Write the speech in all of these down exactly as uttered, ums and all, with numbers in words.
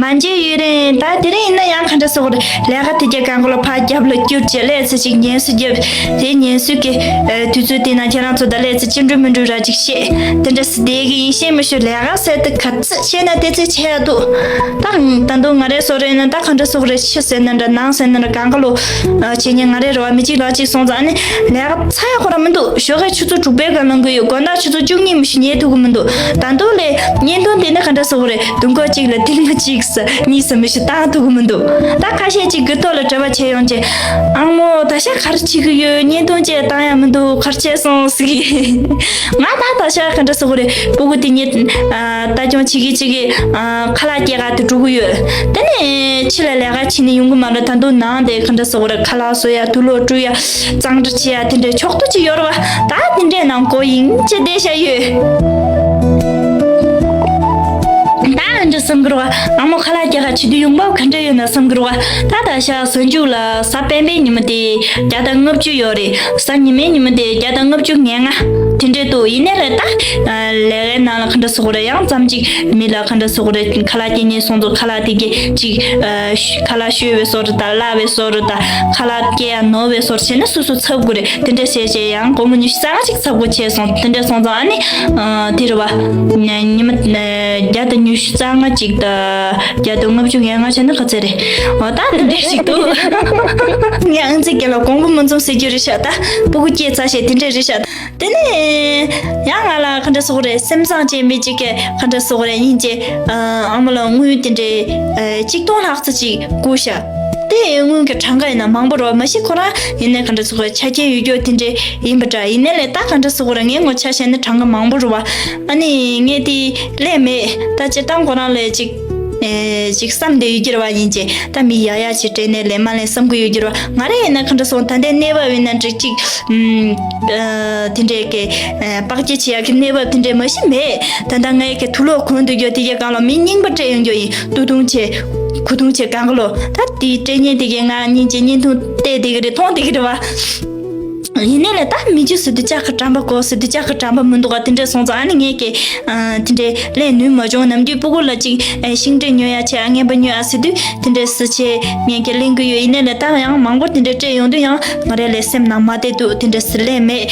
ང་འཇལ་ཡུན་རིང་། ད་དེ་རིང་ཡིན་ན་ཡང་ག་འདྲ་ཟེར་དགོས་རེད། ལས་ཀ་དེ་གྱ་གང་ག་ལ་ཕར་རྒྱབ་ལ་བསྐྱུར་བྱས་ལས་ཚེ་ཅིག་ཉན་སུ་རྒྱབ་དེ་ཉན་སུ་གི་དུས་ཚོད་དེ་ན་ཁྱེད་རང་ཚོ་ད་ལས་ཚེ་ཅི་འགྲོ་མི་འགྲོ་ར་ཅིག་བཤད་དེ་འདྲ་སི་དེ་གི་ཡིན་ཤེས་མི་ཤེས་ལས་ཀ་ཟེར་དེ་ག་ཚོད་བཤད་ན་དེ་ཚོད་བྱས་ཡ་འདུག་ད་ད་དུང་ང་རེ་སོ་རེ་ན་ད་ག་འདྲ་ཟེར་དགོས་རེད། ཕྱི་ཟེར་ན་འདྲ་ནང་ཟེར་ན་འདྲ་གང་ག་ལོ་བྱེད་ཉན་ང་རེ་རེ་བ་མི་གཅིག་ལ་གཅིག་སོང་ཙང་ཨ་ནི་ལས་ཀ་ཚ་ཡ་ཁོ་ར་མི་འདུག་ཞོགས་ཀའི་ཆུ་ཚོད་དྲུག་པའི་སྐབས་ལངས་གི་ཡོད། དགོང་དག་ཆུ་ཚོད་བཅུ་གཉིས་མི་ཤི་ཉལ་ཐུབ་གི་མི་འདུག་ད་དུང་ལས་བརྙན་ཐུང་དེ་ནི་ག་འདྲ་ཟེར་དགོས་རེད། དུས་འཁོར་གཅིག་ལ་ཐེངས་མ་གཅིག་ཟེར་གཉིས་ཟེར་མི་ཤི་བཏང་ཐུབ་གི་མི་འདུག་ད་ཁ་ཤས་གཅིག་གི་ཐོག་ལ་དྲི་བ་བྱས་ཡོང་རྗེས་ཨང་མོ་ད་ཆ་ག་རེ་བྱེད་གི་ཡོད། བརྙན་ཐུང་བཅས་བཏང་ཡ་མི་འདུག་ག་རེ་བྱས་སོང་ཟེར་གི། ང་ད་ད་ཆ་ག་འདྲ་ཟེར་དགོས་རེད། སྤུ་གུ་དེ་ཉིད་ལྟ་སྐྱོང་བྱེད་གི་བྱེད་གི་ཁ་ལག་སྐྱེལ་ག་དེ་འགྲོ་གི་ཡོད། དེ་ནས་ཕྱི་ལ་ལས་ཀ་བྱེད་ནས་ཡོང་གི་མ་རེད། ད་དུང་ནང་དེ་ག་འདྲ་ཟེར་དགོས་རེད། ཁ་ལག་བཟོ་ཡ་དུག་ལོག་བཀྲུ་ཡ་གཙང་སྦྲ་བྱེད་ཡ་དེ་འདྲའི་ཕྱོགས་གཏོགས་ཅིག་ཡོད་རེད་བ། ད་དེ་འདྲའི་ནང་གོ་ཡིན་ཅེས་བསྡད་བཞག་ཡོད། ད་འདྲ་བསམ་གི་རེད་བ། ཨ་མོ་ཁ་ལག་སྐྱེལ་ག་བྱེད་དུས་ཡོང་འབབ་ག་འདྲ་ཡོད་ན་བསམ་གི་རེད་བ། ད་ད་ཤ་གཟའ་མཇུག་ལ་གཟའ་སྤེན་པའི་ཉི་མ་དེ་བརྒྱ་དང་ལྔ་བཅུ་ཡོད་རེད། གཟའ་ཉི་མའི་ཉི་མ་དེ་བརྒྱ་དང་ལྔ་བཅུ་ང་ལྔ་དེ་འདྲའི་འདུག་ཡིན་ནའི་ལས་ད་ལས་ཀའི་ནང་ལ་ག་འདྲ་ཟེར་དགོས་རེད། ཡང་ཙམ་ཅིག་མི་ལ་ག་འདྲ་ཟེར་དགོས་རེད། ཁ་ལག་སྐྱེལ་ཉན་སོང་ཙང་ཁ་ལག་དེ་གི་ཅིག་ཁ་ལག་བཤོས་པའི་བཟོ་འདྲ་དང་བརླག་པའི་བཟོ་འདྲ་དང་ཁ་ལག་སྐྱེལ་ཡ་ནོར་བའི་བཟོ་འདྲ་བྱས་ན་སོ་སོ་ཚབ་དགོས་རེད། དེ་འདྲ་བྱས་བྱས་ཡང་སྒོར་མོ་ཉི་ཤུ་རྩ་ལྔ་ཅིག་ཚབ་དགོས་བྱས་སོང་། དེ་འདྲ་སོང་ཙང་ཨ་ནི་དེ་རེད་བ། ཉི་མ་བརྒྱ་དང་ཉི་ཤུ་རྩ་ལྔ་ཅིག་དང་བརྒྱ་དང་ལྔ་བཅུ་ང་ལྔ་བྱས་ན་ག་ཚད་རེད། འོ་ད་དེ་འདྲ་ཞིག་འདུག་ངས་ཨང་རྩིས་རྒྱབ་ལ་གོང་བུ་མུན་འཛོམས་ཟེར་རྒྱུ་རེད་ཤག་ད་སྤུ་གུ་སྐྱེས་ཚར་བྱས་དེ་འདྲ་རེད་ཤག་དེ་ནས་ཡང་ང་ལ་ག་འདྲ་ཟེར་དགོས་རེད། སེམས་བཟང་ཅན་མི་གཅིག་གིས་ག་འདྲ་ཟེར་དགོས་རེད། ཡིན་གཅིག་ཨ་མ་ལ་དངུལ་དེ་འདྲའི་ཨ་གཅིག་སྟོང་ལྷག་ཙམ་ཅིག་བསྐུར་ཤག་དེ་དངུལ་གྱི་གྲངས་ཀ་ཡིན་ན་མང་པོ་རེད་བ། མ་གཞི་ཁོ་རང་ཡིན་ནའི་ག་འདྲ་ཟེར་དགོས་རེད། ཆ་རྐྱེན་ཡོད་རྒྱུ་དེ་འདྲའི་ཡིན་པ་འདྲ། ཡིན་ནའི་ལས་ད་ག་འདྲ་ཟེར་དགོས་རེད། ངའི་ངོ་ཆ་བཤད་ན་གྲངས་ཀ་མང་པོ་རེད་བ། ཨ་ནི་ངས་དེ་ལས་མེད། ད་སྤྱིར་བཏང་ཁོ་རང་ལས་ཅིག་ཨེ་ཅིག་བསམ་བསྡད་ཡོད་ཀྱི་རེད་བ། ཡིན་གཅིག་ད་མི་ཡག་ཡག་ཅིག་སྤྲད་ནས་ལས་མ་ལས་བསམ་གི་ཡོད་ཀྱི་རེད་བ། ང་རང་ཡིན་ན་ག་འདྲ་སོང་ད་ལྟའི་གནས་བབ་ཡིན་ན་འགྲིག་ཅིག་ཨུམ། ཨ་དེ་འདྲའི་གི་ཨ་བག་ཅ་བྱེད་ཡག་གི་གནས་བབ་དེ་འདྲའི་མ་གཞི་མེད། ད་ལྟ་ངའི་གི་དུག་ལོག་གོན་སྡོད་རྒྱུ་དེ་གའི་སྒང་ལ་མི་རྙིང་པ་སྤྲད་ཡོང་རྒྱུ་ཡིན། སྟོད་ཐུང་བྱས་གུར་ཐུང་བྱས་གང་ག་ལོ། ད་དེ་སྤྲད་མཁན་དེ་གའི་ང་སྙིང་རྗེ་བརྙན་ཐུང་བལྟས་བསྡད་གི་རེད། མཐོང་བསྡད་གི་རེད་བ། ཡིན་ནའི་ལས་ད་མི་རྒྱུ་ཟེར་དུས་ལྕགས་ཀྱི་འགྲམ་པ་གོ་ཟེར་དུས་ལྕགས་ཀྱི་འགྲམ་པ་མི་འདུག་ག་དེ་འདྲ་སོང་ཙང་ཨ་ནི་ངས་ཀྱི་ཨ་དེ་འདྲའི་ལས་ནུས་མ་བྱུང་། ནམ་རྒྱུན་སྤུ་གུ་ལ་ཅིག་ཨ་ཤིང་འབྲས་ཉོ་ཡ་ཆེ་ཨ་རྔན་པ་ཉོ་ཡ་ཟེར་དུས་དེ་འདྲའི་སི་ཆེ་ངས་ཀྱི་ལེན་གི་ཡོད། ཡིན་ནའི་ལས་ད་ཡང་མང་པོ་དེ་འདྲའི་སྤྲད་ཡོང་དུས་ཡང་ང་རའི་ལས་སེམས་ནང་མ་བདེ་འདུག་དེ་འདྲའི་སི་ལས་མེད།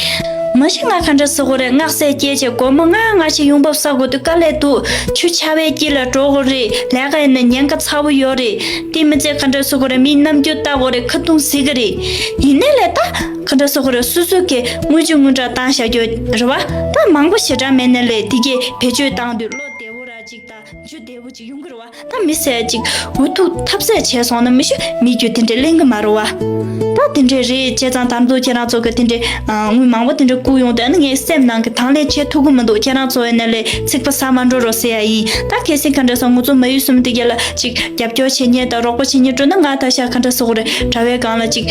མ་གཞི་ང་ག་འདྲ་ཟེར་དགོས་རེད། སྔགས་སྲས་སྐྱེས་བྱས་སྒོར་མོ་ལྔ་ལྔ་ཞིག་ཡོང་འབབ་བསགས་དགོས་དུས་དཀའ་ལས་འདུག་ཆུ་ཆར་བའི་དཀྱིལ་ལ་འགྲོ་དགོས་རེད། ལས་ཀ་ཡིན་ན་ཉེན་ཁ་ཚ་བོ་ཡོད་རེད། དེ་མི་ཚད་ག་འདྲ་ཟེར་དགོས་རེད། མི་རྣམ་འགྱུར་ལྟ་དགོས་རེད། ཁ་རྡུང་ཟེར་གི་རེད། ཡིན་ནའི་ལས་ད་ག་འདྲ་ཟེར་དགོས་རེད། སོ་སོ་གི་དངུལ་ཆུ་དངུལ་འདྲ་བཏང་བཞག་རྒྱུ་རེད་བ། ད་མང་པོ་ཞེ་དྲག་མེད་ནའི་ལས་དེ་གའི་བེད་སྤྱོད་བཏང་དུས་བློ་བདེ་བོ་ར་ཅིག་དང་རྒྱུ་བདེ་བོ་ཅིག་ཡོང་གི་རེད་བ། ད་མི་ཟེར་ཅིག་འུ་ཐུག་ཐབས་ཟད་བྱས་སོང་ན་མི་ཤུ་མི་རྒྱུ་དེ་འདྲའི་གླེང་གི་མ་རེད་བ། ད་དེ་འདྲའི་རེད་བྱས་ཙང་ད་དུང་ཁྱེད་རང་ཚོ་གི་དེ་འདྲའི་དངུལ་མང་པོ་དེ་འདྲ་བསྐུར་ཡོང་དུས་ཨ་ནི་ངའི་སེམས་ནང་གི་དང་ལེན་བྱེད་ཐུབ་གི་མི་འདུག་ཁྱེད་རང་ཚོ་ཡིན་ནའི་ལས་ཚིག་པ་ཟ་མ་འགྲོ་རོགས་ཟེར་ཡ་ཡིན། ད་གལ་སྲིད་ག་འདྲ་སོང་ང་ཚོ་མ་ཡུལ་གསུམ་དེ་ག་ལ་ཅིག་རྒྱབ་སྐྱོར་བྱེད་མཁན་དང་རོགས་པ་བྱེད་མཁན་འགྲོ་ན་ང་ད་ཤ་ག་འདྲ་ཟེར་དགོས་རེད། དྲ་བའི་སྒང་ལ་ཅིག་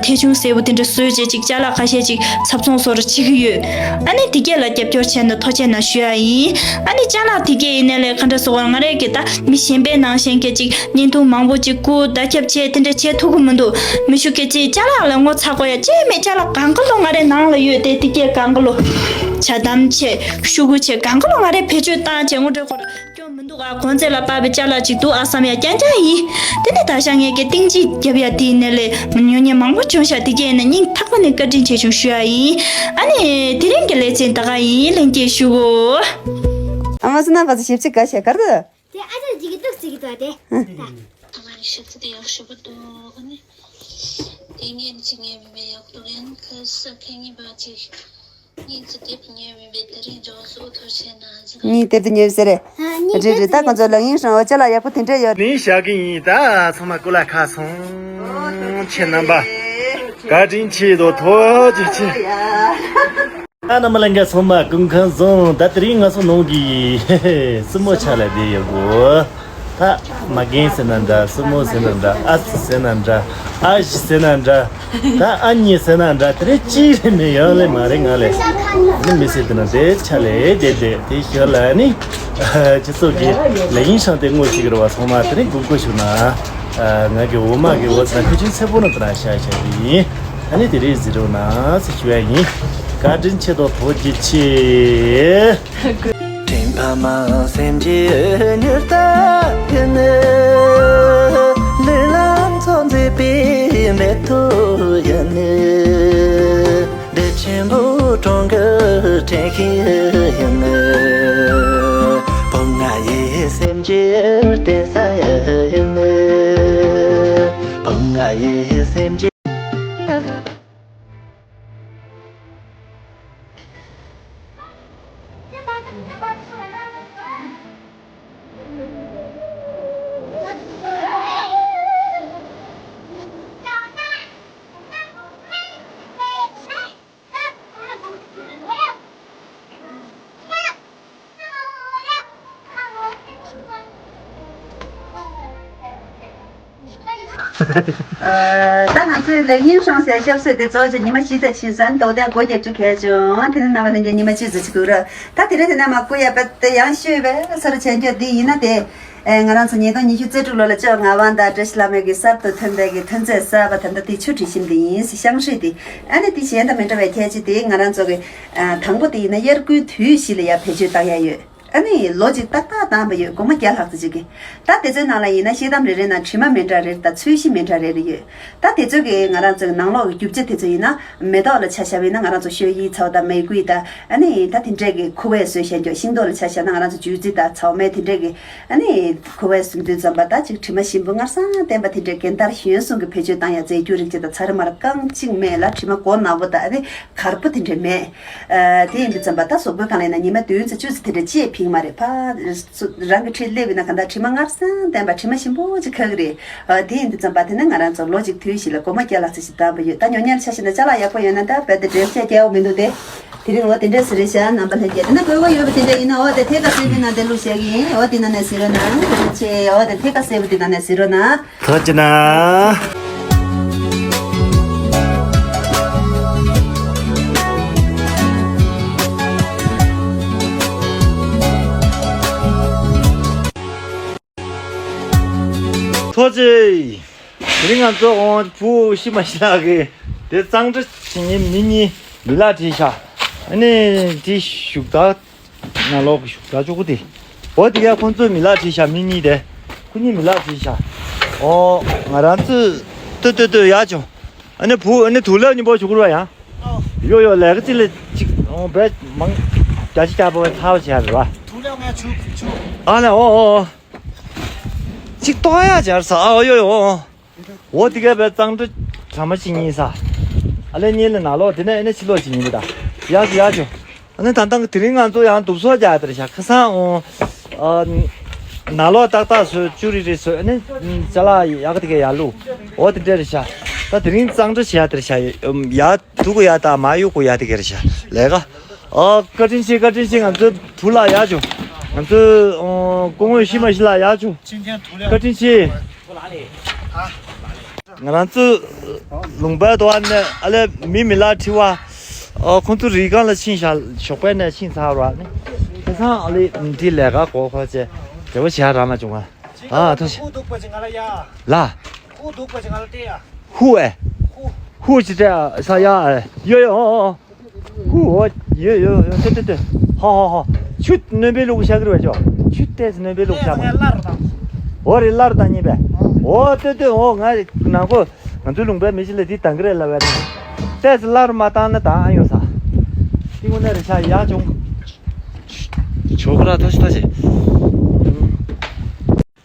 ཐེ་ཆུང་གསལ་པོ་དེ་འདྲ་བཟོས་བྱས་ཅིག་ཅ་ལག་ཁ་ཤས་ཅིག་ཚབ་ཚོང་བཟོ་འདྲ་བྱེད་ཀྱི་ཡོད། ཨ་ནི་དེ་གས་ལ་རྒྱབ་སྐྱོར་བྱས་ན་ཐུགས་རྗེ་གནང་ཞུ་ཡ་ཡིན། ཨ་ནི་ཅ་ལག་དེ་གས་ཡིན་ནའི་ལས་ག་འདྲ་ཟེར་དགོས་རེད། ང་རའི་གི་ད་མི་གཞན་པའི་ནང་བཞིན་གྱི་ཅིག་བརྙན་ཐུང་མང་པོ་ཅིག་བསྐུར་བརྡ་ཁྱབ་བྱས་དེ་འདྲ་བྱེད་ཐུབ་ཀྱི་མི་འདུག་མི་ཤུ་གི་ཅིག་ཅ་ལག་ལ་ངོ་ཚ་དགོས་ཡ་ཅིག་མེད། ཅ་ལག་གང་ག་ལོ་ང་རའི་ནང་ལ་ཡོད་དེ། དེ་གས་གང་ག་ལོ་ཇ་དམ་བྱས་ཤུ་གུ་བྱས་གང་ག་ལོ་ང་རའི་བེད་སྤྱོད་བཏང་བྱས་དངོས་འབྲེལ་ཁོ་ར་སྐྱོན་མི་འདུག་ཨ། གོང་ཚད་ལ་དཔག་པའི་ཅ་ལག་ཅིག་འདུག་ཨ་བསམ་ཡ་རྐྱང་རྐྱང་ཡིན། དེ་ནས་ད་ཤ་ངས་ཀྱི་གཏིང་ཅིག་རྒྱབ་ཡ་དེ་ཡིན་ནའི་ལས་ཉོ་མཁན་མང་པོ་བྱུང་ཤག་དེ་གས་ཡིན་ན་སྙིང་ཐག་པ་ནས་བཀའ་དྲིན་ཆེ་ཆུང་ཞུ་ཡ་ཡིན། ཨ་ནི་དེ་རིང་གི་ལེ་ཚན་ད་ག་ཡིན། ལྷན་རྒྱས་ཞུ་གོ། ཨ་མ་སུ་ན་བ་ཚོ་ཞིབ་ཅིག་ག་ཤ་གར་དུ། དེ་ཨ་ཅག་ཅིག་གི་ཏོག་ཙིག་གི་ཏོག་དེ། ཨ་མ་ཞིབ་ཏུ་དེ་ཡག་ཤོས་པ་འདུག་ཨ་ནི་དེ་ངས་ཅིག་ངས་མི་མེད་ཡག་འདུག་ཡང་ཁ་ས་ཁེ་ཉིན་པ་ཅིག་ཉིན་ཅི་དེབ་ཉོས་མིན་པའི་དེ་རིང་ལྗོངས་སུ་ཐུགས་རྗེ་གནང་ཟེར། ཉིན་དེབ་དེ་ཉོས་ཟེར་རེད། རེད་རེད། ད་ཁོང་ཚོ་ལག་གཡེམ་སྲུང་བ་ཅ་ལག་ཡག་པོ་དེ་འདྲས་ཡོད། ནི་བཞག་གི་ཡིན། ད་ཚང་མ་སྐུ་ལ་ཁ་སོང་། ཁྱེད་རྣམ་པ་བཀའ་དྲིན་ཆེ་དང་ཐུགས་རྗེ་ཆེ། ཨ་ན་མ་ལ་འགའ་ཚང་མ་སྐུ་ཁམས་བཟང་། ད་དེ་རིང་ང་ཚོ་ནང་གི་སྲིན་མོ་ཆ་ལ་བསྡད་ཡོད་གོ། ད་མ་རྒན་ཟེར་ན་འདྲ། སྲིན་མོ་ཟེར་ན་འདྲ། ཨ་ཙི་ཟེར་ན་འདྲ། ཨ་ཞེ་ཟེར་ན་འདྲ། ད་ཨ་མྱེས་ཟེར་ན་འདྲ། དེ་རེད་ཅི་རེད་མེད་ཡོད་ལེ་མ་རེད་ང་ལེ། ནི་མི་ཟེར་དེ་ན་དེ་ཆ་ལེ་དེ་དེ་དེ་ཞོར་ལ་ནི་སྤྱི་ཚོགས་ཀྱི་ལས་ཡིན་ཤང་དེ་ངོ་ཤེས་ཀྱི་རེད་བ། ཚང་མ་དེ་རིང་དགོངས་སྐོར་ཞུ་ན། ང་གི་འོ་མ་གི་འོ་ཙི་ན་ཁུ་ཆུ་ཚེ་པོ་ནི་དེ་ན་ཤ་ཤ་གི་ཡིན། ཨ་ནི་དེ་རིང་ཟེར་རོ་ན་ཟེར་ཞུ་ཡ་ཡིན། བཀའ་དྲིན་ཆེ་དང་ཐུགས་རྗེ་ཆེ། དྲིན་ཕ་མ་སེམས་ཀྱི་མྱུར་ལྟ་ཡིན། བདེ་ཆེན་པོ་གྲོང་གི་བྲན་གཡོག་ཡིན། བུ་ང་ཡི་སེམས་ཀྱི་བརྟེན་ས་ཡིན། བུ་ང་ཡི་སེམས་ཀྱི། ད་ང་ཚོའི་ལེགས་སྙིང་སྲུང་ཟེར་ཞབས་སོར་དེ་ཚོ་ཉི་མ་བཞི་ཙམ་ཕྱིན་ཙང་མདོ་དོན་སྒོ་རྒྱབ་ཆུ་གས་བྱུང་། དེ་ནི་རྣམ་པ་ལྷན་རྒྱས་ཉི་མ་བཅུ་ཙམ་ཅིག་འདུག་ར། ད་དེ་རིང་དེ་ནས་མ་སྐུ་ཡ་པད་དེ་ཡང་ཤོད་པས་ས་རུ་བྱས་འགྱོ་འདི་ཡིན་ན་དེ། ཨེ་ང་རང་ཚོ་ཉིས་སྟོང་ཉི་ཤུ་རྩ་དྲུག་ལོ་ལ་བཅོ་ལྔ་པ་དང་བཀྲ་ཤིས་བླ་མའི་གི་གསར་དུ་ཐོན་པའི་གི་ཐོན་རྫས་གསར་པ་ད་ལྟ་དེ་ཆུ་དྲི་ཞིམ་དེ་ཡིན། ཤང་ཧྲུས་དེ། ཨ་ནི་དེ་གཞན་དང་མི་འདྲ་བའི་ཁྱད་ཆོས་དེ་ང་རང་ཚོ་གི་ཨ་དང་པོ་དེ་ཡིན་ན་དབྱར་དགུན་དུས་བཞི་ལ་ཡ་བེད་སྤྱོད་བཏང་ཡ་ཡོད། ཨ་ནི་ལོ་གཅིག་ཏག་ཏག་བཏང་བ་ཡོད། སྒོར་མོ་བརྒྱ་ལྷག་ཙམ་ཅིག་གི། ད་དེ་ཚོའི་ནང་ལ་ཡིན་ན་ཤེལ་དམ་རེ་རེ་ནང་དྲི་མ་མི་འདྲ་རེ་རེ་དང་ཚོས་གཞི་མི་འདྲ་རེ་རེ་ཡོད། ད་དེ་ཚོ་གི་ང་རང་ཚོའི་ནང་ལོགས་ཀྱི་རྒྱུ་ཆ་དེ་ཚོ་ཡིན་ན་མེ་ཏོག་ལ་ཆ་བཞག་པ་ཡིན་ན་ང་རང་ཚོ་ཞོ་ཡི་ཚལ་དང་མེ་གུའི་དང་ཨ་ནི་ད་དེ་འདྲས་ཀྱི་ཁུ་བས་བཟོས་བཞག་འགྱོ། ཤིང་ཏོག་ལ་ཆ་བཞག་ན་ང་རང་ཚོ་ཇུས་ཙི་དང་ཚའོ་མེ་དེ་འདྲས་ཀྱི་ཨ་ནི་ཁུ་བས་བཟོས་དུས་ཙམ་པ་ད་ཅིག་དྲི་མ་ཞིམ་པོ་མངར་སང་ལྡན་པ་དེ་འདྲས་རྒན་དར་གཞོན་གསུམ་གྱི་བེད་སྤྱོད་བཏང་ཡ་རྫས་འགྱུར་རིགས་ཅིག་དང་ཚ་རི་མ་ར་རྐང་གཅིག་མེད་ལ་དྲི་མ་མགོ་ནག་པོ་དང་ཨ་ནི་དཀར་པོ་དེ་འདྲས་མེད། ཨ་དེ་ཡིན་དུས་ཙམ་པ་ད་གཟུགས་པོའི་སྒང་ལ་ཡིན་ན་ཉི་མ་བདུན་ཙམ་བཅུ་ཙམ་དེ་འདྲ་ཅིས་ཕིག་མ་རེད། ཕ་སུ་རང་གི་འཁྲིས་སླེབས་ཡིན་ན་ག་འདྲ་དྲི་མ་མངར་སང་ལྡན་པ་དྲི་མ་ཞིམ་པོ་ཅིག་ཁ་གི་རེད། ཨ་དེ་ཡིན་དུས་ཙམ་པ་དེ་ནི་ང་རང་ཚོ་ལོ་གཅིག་དུས་བཞི་ལ་སྒོར་མོ་བརྒྱ་ལྷག་ཙམ་ཞིག་བཏང་བ་ཡོད། ད་ཉོ་མཁན་ཆ་བཞག་ན་ཅ་ལག་ཡག་པོ་ཡོད་ན་ད་རྦད་དེ་འགྲེམས་བཤད་རྒྱག་ཡོང་མི་འདུག་སྟེ། དེ་རིང་འོ་དེ་འདྲས་ཟེར་རེད་ཤག་རྣམ་པ་ལྷན་རྒྱས། དེ་ནི་དགོས་མཁོ་ཡོད་པ་དེ་འདྲ་ཡིན་ན་འོ་དེ་ཐད་ཀར་གསལ་པོའི་ནང་དེ་བླུགས་བཞག་གི་ཡིན། འོ་དེ་ནང་ནས་གཟིགས་རོགས་གནང་། ཐུགས་རྗེ་ཆེ། འོ་དེ་ཐད་ཀར་གསལ་པོ་དེ་ནང་ནས་གཟིགས་རོགས་གནང་། ཐུགས་རྗེ་གནང་། ཐུགས་རྗེ་ཆེ། དེ་རིང་ང་ཚོ་འོང་བུ་ཤི་མ་ཤི་ལགས་ཀྱིས་དེ་གཙང་སྦྲ་བྱེད་མཁན་མི་གཉིས་མི་ལ་བྲིས་ཤག་ཨ་ནི་དེ་བཞུགས་ད་ནང་ལོགས་ཀྱི་བཞུགས་ད་ཅོག་གུ་དེ། འོ་དེ་ག་ཁོང་ཚོས་མི་ལ་བྲིས་ཤག་མི་གཉིས་དེ། ཁོ་གཉིས་མི་ལ་བྲིས་ཤག་ཨོ་ང་རང་ཚོས་ལྟོས་ལྟོས་ལྟོས་ཡག་བྱུང་། ཨ་ནི་བུ་ཨ་ནི་དུག་ལེབ་གཉིས་པོ་བྱུག་རོགས་ཡ། ཡོ་ཡོ་ལས་ཀ་ཅི་ལས་ཅིག་ཨོ་བས་མང་རྒྱ་ཆེ་རྒྱ་པོ་ཚ་བ་བྱས་རེད་བ། དུག་ལེབ་ངས་བྱུག་བྱུག་ཨ་ལས་ཨོ་ཨོ་ཨོ། ཅིག་ཏོག་ཡ་སྦྱར་ས་ཨ་ཡོ་ཡོ། འོ་དེ་ག་བས་གཙང་སྦྲ་གྲ་མ་ཅིག་ཉིན་ས། ཨ་ལས་གཉིས་ལ་ནང་ལོགས་དེ་ནས་ཨ་ནི་ཕྱི་ལོགས་ཅིག་ཉིན་པ་ད། ཡག་ཅོ་ཡག་ཅོ། ཨ་ནི་ད་ལྟ་དེ་རིང་ང་ཚོ་ཡང་དུག་སོ་རྒྱག་དེ་རེད་ཤག་ཁ་སང་འོ། ཨ་ནང་ལོགས་ཏག་ཏག་བཟོས་བཅུ་རིག་རིག་བཟོས་ཨ་ནི་ཅ་ལག་ཡག་ག་དེ་ག་ཡར་བླུགས། འོ་དེ་འདྲ་རེད་ཤག་ད་དེ་རིང་གཙང་སྦྲ་བྱེད་ཡ་དེ་རེད་ཤག་ཡ་དུག་གོ་ཡ་ད་མ་གཡུག་གོ་ཡ་དེ་ག་རེད་ཤག་ལས་ཀ་ཨ་བཀའ་དྲིན་ཆེ། བཀའ་དྲིན་ཆེ། ང་ཚོའི་བུ་ལགས་ཡག་བྱུང་། ང་ཚོའི་ཨོ་སྐུ་ངོ་ཤི་མ་ཤི་ལགས་ཡག་བྱུང་། བཀའ་དྲིན་ཆེ། ང་རང་ཚོའི་ལུང་པའི་དོ་བ་ནས་ཨ་ལས་མི་མི་ལག་ཁྲི་བ་ཨ་ཁོང་ཚོ་རི་སྒང་ལ་ཕྱིན་ཤག་ཞོགས་པའི་ནས་ཕྱིན་ཚར་བ་ནི་དེང་སང་ཨ་ལས་འདི་ལས་ཀ་གོ་ཁོ་ཅེ་དེ་བ་བྱེད་ཡ་རང་ལ་བྱུང་ང་། ཨ་ཐུགས་རྗེ་ཆེ། ཧུ་འདུག་པ་ཅིག་ང་ལ་ཡ། ལ། ཧུ་འདུག་པ་ཅིག་ང་ལ་སྟེ་ཡ། ཧུ་ཨེ། ཧུ། ཧུ་ཅི་སྟེ་ས་ཡ་ཨེ། ཡོ་ཡོ་ཨོ་ཨོ། ཧུ་ཨོ་ཡོ་ཡོ་ཡོ་ཏེ་ཏེ་ཏེ། ཧོ་ཧོ་ཧོ། ཆུ་སྣོན་པའི་ལུགས་བཞག་གི་རེད་བ་ཅོ། ཆུ་ཏེས་སྣོན་པའི་ལུགས་བཞག་མ། ལར་དང་། འོ་རེད་ལར་དང་གཉིས་པས། འོ་ཏེ་ཏེ་འོ་ང་ནང་ཁོ་ང་ཚོའི་ལུང་པའི་མི་ཞིག་ལ་འདི་དང་གི་རེད་ལབ་པས་ན། ཏེས་ལར་མ་བཏང་ན་དང་ཨ་ཡོང་ས། ཏི་ངོ་ནས་རེ་ཤ་ཡག་བྱུང་། ཆོག་གི་ར་ཐོ་ཤི་ཐོ་ཤི།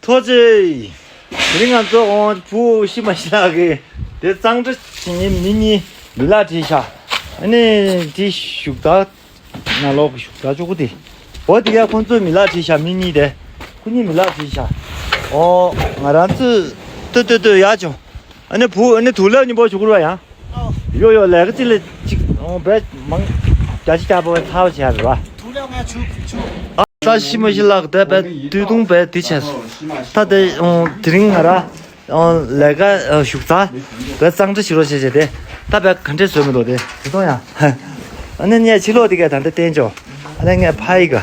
ཐུགས་རྗེ་ཆེ། དེ་རིང་ང་ཚོ་འོང་བུ་ཤི་མ་ཤི་ལགས་ཀྱིས་དེ་གཙང་སྦྲ་བྱེད་མཁན་མི་གཉིས་མི་ལ་བྲིས་ཤག་ཨ་ནི་དེ་བཞུགས་ད་ནང་ལོགས་ཀྱི་བཞུགས་ད་ཅོག་གུ་དེ། འོ་དེ་ག་ཁོང་ཚོས་མི་ལ་བྲིས་ཤག་མི་གཉིས་དེ། ཁོ་གཉིས་མི་ལ་བྲིས་ཤག་ཨོ་ང་རང་ཚོས་ལྟོས་ལྟོས་ལྟོས་ཡག་བྱུང་། ཨ་ནི་བུ་ཨ་ནི་དུག་ལེབ་གཉིས་པོ་བྱུག་རོགས་ཡ། ཡོ་ཡོ་ལས་ཀ་ཅི་ལས་ཅིག་ཨོ་བས་མང་རྒྱ་ཆེ་རྒྱ་པོ་ཚ་བ་བྱས་རེད་བ། དུག་ལེབ་ངས་བྱུག་བྱུག་ཨ་ས་ཤི་མ་ཤི་ལགས་དེ་བས་དུས་ཐུང་བས་དེ་བྱས་སོང་། ད་དེ་ཨོ་དེ་རིང་ང་ར་ཨོ་ལས་ཀ་ཨོ་བཞུགས་ཚར་བས་གཙང་སྦྲ་བྱེད་རོགས་བྱས་བྱས་དེ་ད་བས་ག་འདྲས་བཟོས་མི་འདུག་དེ་དེ་གཏོང་ཡ། ཨ་ནི་ངས་ཕྱི་ལོགས་དེ་གས་ད་འདྲ་བསྟན་ཆོག་ཨ་ནི་ངས་ཕ་ཡི་ག་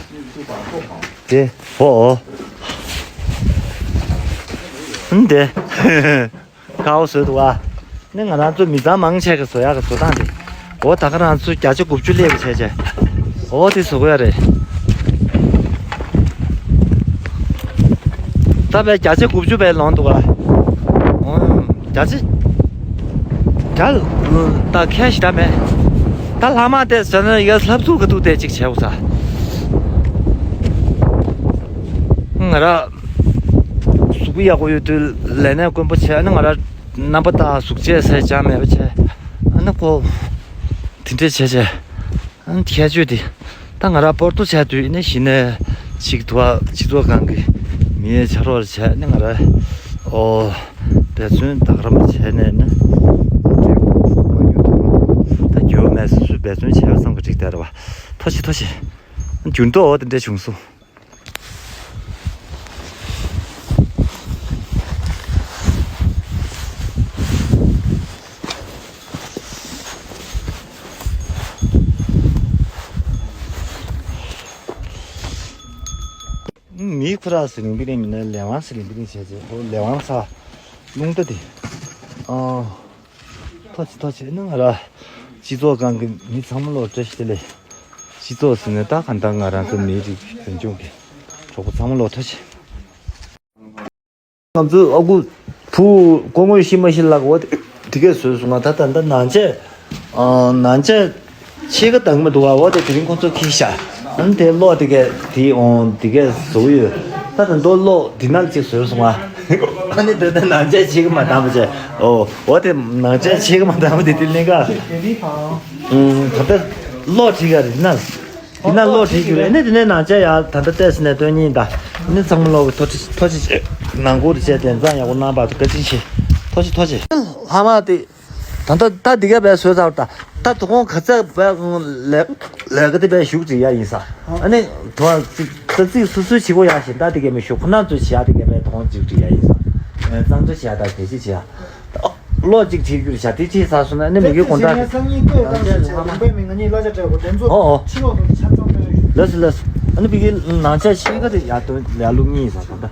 དེ་ཧོ་ཨོ་ཨ་ནི་དེ། ཁའོ་བཟོས་འདུག་ཨ། ནི་ང་རང་ཚོ་མི་ཚང་མང་ཆེ་གི་བཟོ་ཡག་གི་བཟོ་སྟངས་དེ། འོ་ད་ག་རང་ཚོ་བརྒྱ་ཆ་དགུ་བཅུ་སླེབས་པ་བྱས་བྱས། འོ་དེ་བཟོ་གི་ཡ་རེད། ད་བས་བརྒྱ་ཆ་དགུ་བཅུ་བས་ལོང་འདུག་ཨ། འོ་བརྒྱ་ཆ། ད་ད་ཁྱད་ཞིག་ད་མེད། ད་ལྷག་མ་དེ་ཟེར་ན་ཡ་ལྷབ་ཚུགས་གི་འདུག་དེ་གཅིག་བྱས་འོ་ས། ང་ར་གཟུགས་པོ་ཡག་པོ་ཡོད་དུས་ལས་གནས་དཀོན་པོ་བྱས། ཨ་ནི་ང་ར་རྣམ་པ་དང་གཟུགས་བྱད་ཟེར་ཅང་མེད་པ་བྱས། ཨ་ནི་ཁོ་དེ་འདྲས་བྱས་བྱས། ཨ་ནི་ཁྱད་ཆོས་དེ། ད་ང་ར་པོར་ཏོ་བྱས་དུས་ནི་གཞི་ནས་ཅིག་ཐུ་བ་སྤྱི་ཚོགས་སྒང་གི་མི་ཡས་ཕྱག་རོགས་བྱས་ནི་ང་ར་ཨོ་འབད་བརྩོན་དག་ར་མ་བྱས་ནས་ནི་ད་རྒྱུ་མེད་སུ་སུ་འབད་བརྩོན་བྱས་བསམ་གི་འགྲིག་དེ་ར་བ། ཐོ་ཆེ་ཐོ་ཆེ། འགྱུར་ལྡོག་འོ་དེ་འདྲས་བྱུང་སོང་། མི་ཁོ་ར་ཟི་ལིང་པི་ལིང་མིན་ན་ལས་དབང་ཟི་ལིང་པི་ལིང་བྱས་རྗེས་ཁོ་ལས་དབང་ས་རླུང་རྟ་དེ། ཨ། ཐོ་ཆེ་ཐོ་ཆེ་ནི་ང་ར་སྤྱི་ཚོགས་སྒང་གི་མི་ཚང་མ་ལོ་བཀྲ་ཤིས་བདེ་ལེགས། སྤྱི་ཚོགས་ཟེར་ནས་ད་གང་ལྟར་ང་རང་ཚོ་མི་རིགས་རང་སྐྱོང་གི་གྲོགས་པོ་ཚང་མ་ལོ་ཐོ་ཆེ། ང་ཚོ་ཨ་ཁུ་བུ་སྐུ་ངོ་ཤི་མ་ཤི་ལགས་འོ་དེ་གས་བཟོས་སོང་ང་། ད་ད་ད་ནང་ཆས་ཨ་ནང་ཆས་ཕྱེད་ཀ་དང་མི་འདུག་བ། འོ་དེ་དེ་རིང་ཁོང་ཚོ་ཁྱེར་ཤག་ཨ་ནི་དེ་གློག་དེ་གས་དེ་འོང་དེ་གས་བཟོ་ཡོད། ད་ད་མདོ་གློག་འདི་ནང་ཅིག་བཟོས་སོང་ང་། ཨ་ནི་ད་ད་ནང་ཆས་ཕྱེད་ཀ་མ་དང་པོ་བྱས། ཨོ་འོ་དེ་ནང་ཆས་ཕྱེད་ཀ་མ་དང་པོ་དེ་དེ་ལེན་ག་ད་ལྟ་གློག་ཁྲིད་ག་རེད་ན། དེ་ན་གློག་བྲིས་རྒྱུ་རེད། ནི་དེ་ནས་ནང་ཆ་ཡར་ད་ལྟ་བལྟས་ཟིན་ནས་སྟོན་ཉིན་ད། ནི་ཚང་མ་གློག་གི་ཐོ་ཅི་ཐོ་ཅི་ནང་ཁུལ་དུ་བྱས་དེ་ཚང་ཡག་པོ་གནང་བར་དུ་བཀའ་དྲིན་ཆེ། ཐོ་ཅི་ཐོ་ཅི། ལྷ་མ་དེ། ད་ལྟ་ད་འདི་ག་བས་བཟོས་ཚར་ད། ད་དུ་ཁོང་ག་ཚད་བས་ལས་ལས་ཀ་དེ་བས་ཞུགས་ཅིག་ཡ་ཡིན་ས། ཨ་ནི་དོ་ཙི་ཙི་སུ་སུ་བྱེད་གོ་ཡ་ཞིག་ད་དེ་ག་མི་ཞུགས་ཁོ་ན་ཚོས་བྱེད་ཡ་དེ་ག་མི་དོང་ཅིག་ཅིག་ཡ་ཡིན་ས། གཙང་སྦྲ་བྱེད་ཡ་ད་གལ་ཆེ་བྱེད་ཡ། གློག་གཅིག་བྲིས་རྒྱུ་བྱ་དེ་ཅིག་ཚར་སོང་ན་ནི་མི་གི་དགོང་དག་ཨོ་ཨོ། ལགས་སོ་ལགས་སོ། ཨ་ནི་བི་གི་ནང་ཆ་ཤེས་ཀ་དེ་ཡར་དོན་ལ་ལུགས་གཉིས་ས་དོན་དག་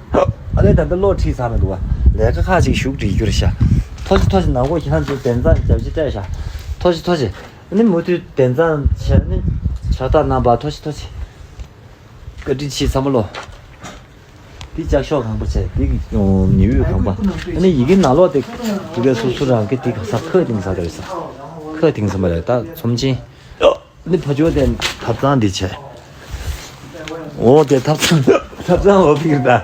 ཨ་ལས་ད་ལྟ་གློག་བྲིས་ཚར་མི་འདུག་བ། ལས་ཀ་ཁག་ཅིག་ཞུགས་བྲིས་རྒྱུ་རེད་ཤག་ཐོ་ཅི་ཐོ་ཅི་ནང་གོ་ཁྱེད་རང་ཚོ་དན་ཚང་རྒྱབ་ཅི་སྤྲད་ཤག་ཐོ་ཅི་ཐོ་ཅི། ཨ་ནི་མུ་མཐུད་དན་ཚང་བྱས་ནི་ཕྱག་རྟགས་གནང་བ་ཐོ་ཅི་ཐོ་ཅི། བཀའ་དྲིན་ཆེ་ཚང་མ་ལོ། འདི་ལྕགས་ཤོག་གང་པོ་བྱས་འདི་གི་ཉི་འོད་གང་པ། ཨ་ནི་ཡི་གེ་ནང་ལོགས་དེ་འདི་གའི་སོ་སོ་རང་གི་འདི་ག་ས་ཁ་གཏིང་ཟ་གི་རེད་ས། ཁ་གཏིང་ཟ་མ་རེད་ད་ཚོམས་ཆེན། ཨ་ནི་ཕ་ཇོ་དེ་ཐབ་ཚང་འདི་བྱས། འོ་དེ་ཐབ་ཚང་ཐབ་ཚང་འོ་ཕིག་ད།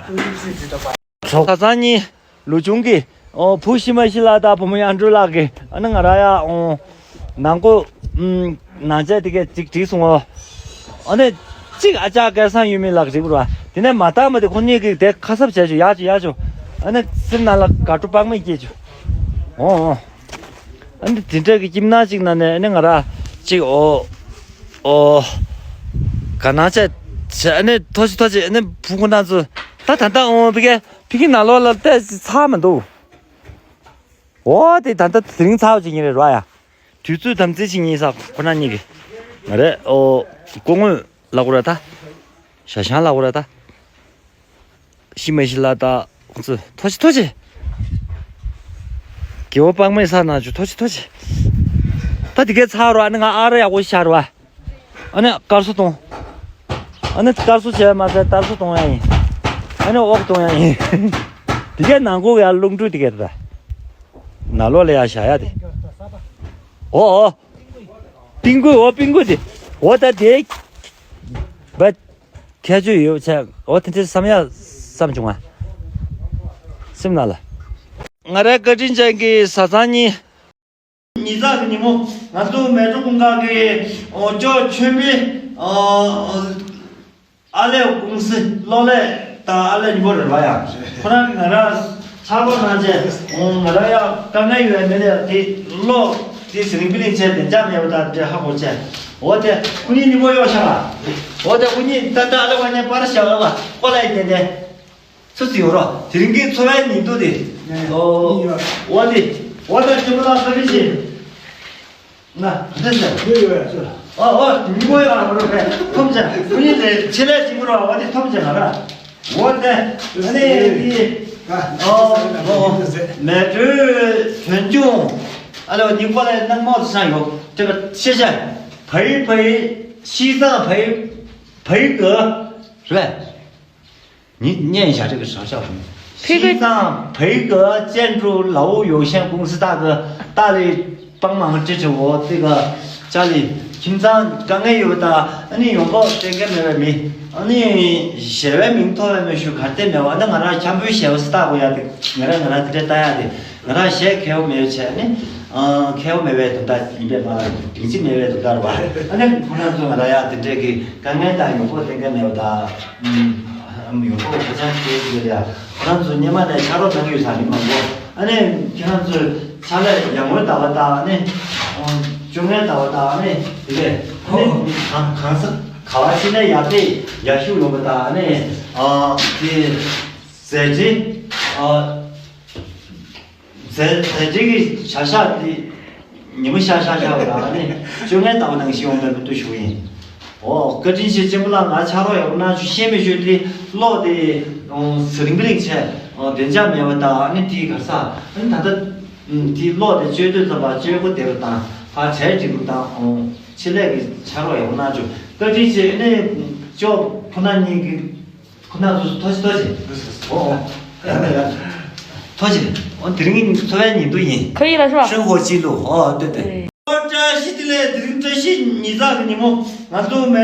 ཐབ་ཚང་གཉིས། ལོ་ཆུང་གི་ཨོ་བུ་ཤི་མ་ཤི་ལགས་དང་བུ་མོ་གཡང་འགྲོ་ལགས་ཀྱི་ཨ་ནི་ང་ར་ཡ་ཨོ་ནང་ཁོ་ཨུམ་ནང་ཆ་དེ་གས་ཅིག་བྲིས་སོང་ཨོ། ཨ་ནི་གཅིག་ཨ་ཅག་སྐལ་བཟང་ཡུལ་མི་ལགས་རིག་ར། དེ་ནས་མ་བཏང་མ་དེ་ཁོ་གཉིས་ཀྱིས་དེ་ཁ་གསབ་བྱས་བྱུང་ཡག་བྱུང་ཡག་བྱུང་། ཨ་ནི་སེམས་ནང་ལ་དགའ་སྤྲོ་དཔག་མེད་སྐྱེས་བྱུང་། ཨོ་ཨོ། ཨ་ནི་དེ་འདྲ་གི་ཁྱིམ་ནང་གཅིག་ནང་ནས་ཨ་ནི་ང་ར་གཅིག་ཨོ་ཨོ་ག་ནང་ཆ་བྱས་ཨ་ནི་ཐོ་ཅི་ཐོ་ཅི་ཨ་ནི་བུ་ཁོ་ནང་ཚོ་ད་ད་ད་ཨོ་བི་གས། ཕི་གི་ནང་ལོགས་ལ་བལྟས་ཚར་མི་འདུག་འོ་དེ་ད་ལྟ་དེ་རིང་ཚར་བ་ཅིག་ཡིན་རེད་ར་ཡ། དུས་ཚོད་དམ་འཛིན་ཅིག་ཡིན་ས་ཁོ་ན་གཉིས་ཀྱི། ང་རེད་ཨོ། སྐུ་ངོ་ལགས་ར་ད། ཞྭ་ཤང་ལགས་ར་ད། ཤི་མ་ཤི་ལ་ད། ཁོང་ཚོ་ཐོ་ཅི་ཐོ་ཅི། རྒྱལ་བ་དཔག་མེད་ས་ན་ཆུ་ཐོ་ཅི་ཐོ་ཅི། ད་དེ་གས་ཚར་ར་ཨ་ནི་ང་ཨ་ར་ཡག་པོ་ཤར་བ། ཨ་ནི་དཀར་གསོ་གཏོང་། ཨ་ནི་དཀར་གསོ་བྱས་མ་ཚད་དཀར་གསོ་གཏོང་ཡ་ཡིན། ཨ་ནི་ཨོག་གཏོང་ཡ་ཡིན། དེ་གའི་ནང་ཁུག་ཡ་རླུང་འཕྲུལ་དེ་གའི་རེད། ནང་ལོགས་ལ་ཡ་བཞག་ཡ་དེ། ཨོ་ཨོ། པིང་ཀུ་ཨོ་པིང་ཀུ་དེ། ཨོ་ད་དེ། བ། ཁྱད་ཆོས་ཡོད་ཆ་ཨོ་དེ་འདྲའི་བསམ་ཡ་བསམ་བྱུང་ང་། སེམས་ནང་ལ། ང་རའི་བཀའ་དྲིན་ཅན་གྱི་བཟའ་ཚང་གཉིས། ཉིས་བརྩེགས་ཀྱི་ཉིན་མོ་ང་ཚོ་མལ་གྲོ་གུང་དཀར་གྱི་ཨོ་ཅོ་ཆོས་འཕེལ་ཨ་ལས་ཀུང་སི་གློག་ཀླད་དང་ཨ་ལས་ཉིན་མོ་རེད་བ་ཡ། ཁོ་རང་གིས་ང་རང་ཚ་པོ་གནང་བྱས་ང་རང་ཡ་དཀའ་ངལ་ཡོད་མེད་ལས་དེ་གློག་དེ་ཟི་ལིང་པི་ལིང་བྱས་བདེ་འཇགས་མེད་པ་དང་འདྲ་ཧ་གོ་བྱས། འོ་དེ་ཁོ་གཉིས་ཉིན་མོ་གཡོག་ཤག་ལ། འོ་དེ་ཁོ་གཉིས་ད་ལྟ་ཨ་ལས་བ་ཉན་པར་བཞག་ལ་ལ་ཀོ་ལ་ཡི་དེ་དེ། སུ་ཟིག་ཡོད་རོ། དེ་རིང་གི་འཚོ་བའི་ཉིན་ཐོ་དེ། ཨོ། འོ་དེ། འོ་ད་ཁྱོད་ལ་ཁ་རི་ཞིག་ང་། འདི་ཟེར། ཡོད་ཡོད་ཡོད། ཨོ་ཨོ། མི་མོ་ཡོད་ར་མ་རོ་རེད། ཐོམ་ཅན། ཁོ་གཉིས་དེ་ཆེ་ལས་ཅིག་མི་རོ། འོ་དེ་ཐོམ་ཅན་ང་ར། འོ་དེ། ཨ་ནི་དེ། ཨོ་ཨོ། མལ་གྲོའི་དོན་ཆུང་། ཨ་ལོ་ཉིན་པ་ལ་ནང་མོ་སང་ཡོད། དེ་ག་ཤེས་བྱ། བའི་བའི། ཤི་ཙང་བའི། བའི་གི། རེད། 你念一下这个啥叫什么？ 西藏培格建筑劳务有限公司大哥大力 སྤང་མང་ཁྲི་ཁྲི་འོ་དེ་ག་ཅག་ལི་ཁྱིམ་ཚང་དཀའ་ངལ་ཡོད་པ་དང་ཨ་ནི་ཡོང་འབབ་གཏན་འཁེལ་མེད་པའི་མི་ཨ་ནི་ཞལ་བའི་མིང་ཐོབ་པའི་མི་ཞུ་གར་བལྟས་མེད་པ་ཨ་ནི་ང་རང་འཁྱམ་པོའི་ཞལ་བ་སི་ལྟ་དགོས་ཡ་དེ་ང་རང་ང་རང་དེ་འདྲས་ལྟ་ཡ་དེ་ང་རང་ཞལ་མཁས་པོ་མེད་པའི་ཆ་ནི་མཁས་པོ་མེད་པའི་དོན་དག་ཡིན་པས་མ་རེད་སྒྲིག་གཞི་མེད་པའི་དོན་དག་རེད་བ། ཨ་ནི་ཁོ་རང་ཚོ་ང་རང་ཡ་དེ་འདྲས་ཀྱི་དཀའ་ངལ་དང་ཡོང་འབབ་གཏན་འཁེལ་མེད་པ་དང་ཡོང་འབབ་ག་ཚང་ཁེལ་ཡོད་ཡ་ཁོ་རང་ཚོ་སྔོན་མ་ནས་ཕྱག་རོགས་གནང་གི་ཡོད་ས་མི་མང་པོ། ཨ་ནི་ཁྱེད་རང་ཚོས་ཕྱག་ལས་ཡར་ངོའི་ཟླ་བ་དང་ཨ་ནི་བཅོ་ལྔའི་ཟླ་བ་དང་ཨ་ནི་དེ་ལས་ཨ་ནི་གང་གང་ས་ག་བ་ཕྱིན་ནས་ཡར་ཏེ་ཡར་ཞུ་ཡོང་བ་དང་ཨ་ནི་དེ་ཟས་བྲིས་ཟས་ཟས་བྲིས་ཀྱི་བྱ་གཞག་དེ་ཉི་མ་ཤར་ཤར་ཤར་བ་དང་ཨ་ནི་བཅོ་ལྔའི་ཟླ་བ་ནང་བཞིན་ཡོང་བའི་མི་འདུག་ཞུ་ཡིན། ཨོ་བཀའ་དྲིན་ཆེ་གཅེན་པོ་ལགས་ང་ཕྱག་རོགས་ཡག་པོ་གནང་བྱུང་ཤེས་མི་ཤེས་དེ་གློག་དེ་ཟ་རིང་པི་རིང་བྱས་བདེ་འཇགས་མེད་པ་དང་ཨ་ནི་དེའི་ག་ས་ཨ་ནི་ད་ལྟ་དེ་གློག་དེ་བཅོས་དུས་ཙམ་པ་བཅོས་སྒོ་བསྡད་པ་དང་ཕར་གྲལ་སྒྲིག་པ་དང་ཨོ་ཆེད་ལས་ཀྱི་ཕྱག་རོགས་ཡག་པོ་གནང་བྱུང་བཀའ་དྲིན་ཆེ་ཨ་ནི་ཅོ་ཁོ་ན་གཉིས་ཀྱི་ཁོ་ན་ཚོ་ཐོ་ཅི་ཐོ་ཅི་ཨོ་ཨོ་ཡ་ད་ཡ་ཐོ་ཅི་ཨོ་དེ་རིང་འཚོ་བའི་ཉིན་དུ་ཡིན། 可以了是吧？ 生活记录ཨོ་ཏེ་ཏེ། བཀྲ་ཤིས་བདེ་ལེགས། དེ་རིང་བཀྲ་ཤིས་ཉི་ཤུ་རྩ་གི་ཉིན་མོ་ང་ཚོ་མེ།